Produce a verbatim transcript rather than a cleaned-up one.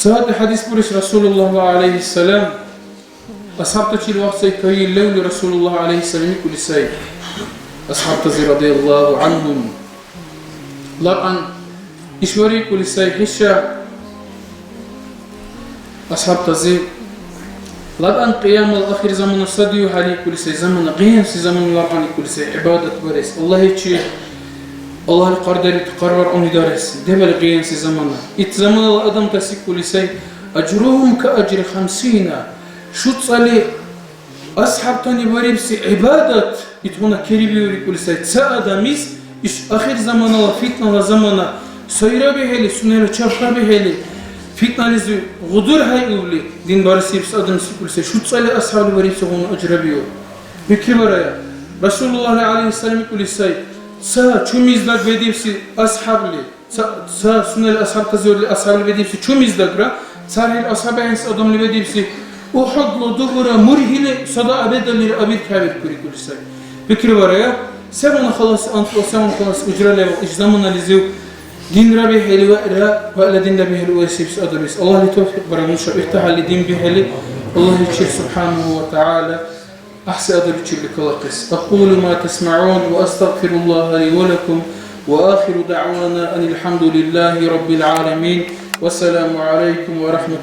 Цаъда хӀядис бурис Расулуллагьла, гӀялайхиссалам, асхӀябтачил вахт сай кайил левли, Расулуллагь, гӀялайхиссалам, икӀули сай асхӀябтази, радияллагьу гӀанхум, лакан ишбарикӀули сай: хӀиша, асхӀябтази, лакан кьиямала ахир замана садиухӀели, икӀули сай, замана, къиянси замана лакан, икӀули сай, гӀибадат барес Аллагьичи, Аллагьли хъардарибти хъарбаркьуни дарес, дебали къиянси замана. Ит заманала адамтас икӀули сай: «Ажругьум ка ажри хамсина». ШуцӀали асхӀябтани барибси гӀибадат итгъуна керибиур, икӀули сай. Ца адамис иш ахир заманала, фитнала замана сайра бихӀели, сунела чарха бихӀели, фитнализи гъудурхӀейубли, дин барсибси адамис икӀули сай, шуцӀали асхӀябли барибсигъуна ажрабиур. Пикрибарая, Расулуллагьли, гӀялайхиссалам, икӀули сай, ца чумизлаг бедибси асхӀябли, ца, ца сунела асхӀябтазирли асхӀябли бедибси чумизлагра, цархӀил асхӀяб ахӀенси адамли бедибси УхӀудла дубура мургьили садакьа бедаллира абиркабиркур, икӀули сай. Пикрибарая, сегъуна халаси анцӀла, сегъуна халаси ужра лебал иш заманализив динра бихӀели ваира, ваила динра бихӀели вайсибси адамлис. Аллагьли тавфикь бараб нуша, ихтахӀялли дин бихӀели, Аллагьичир, субхӀянагьу ва тагӀяла, гӀяхӀси адабчирли калахъес. أقول ما تسمعون وأستغفر الله لي ولكم وآخر دعوانا أن الحمد لله رب العالمين. والسلام عليكم ورحمة الله.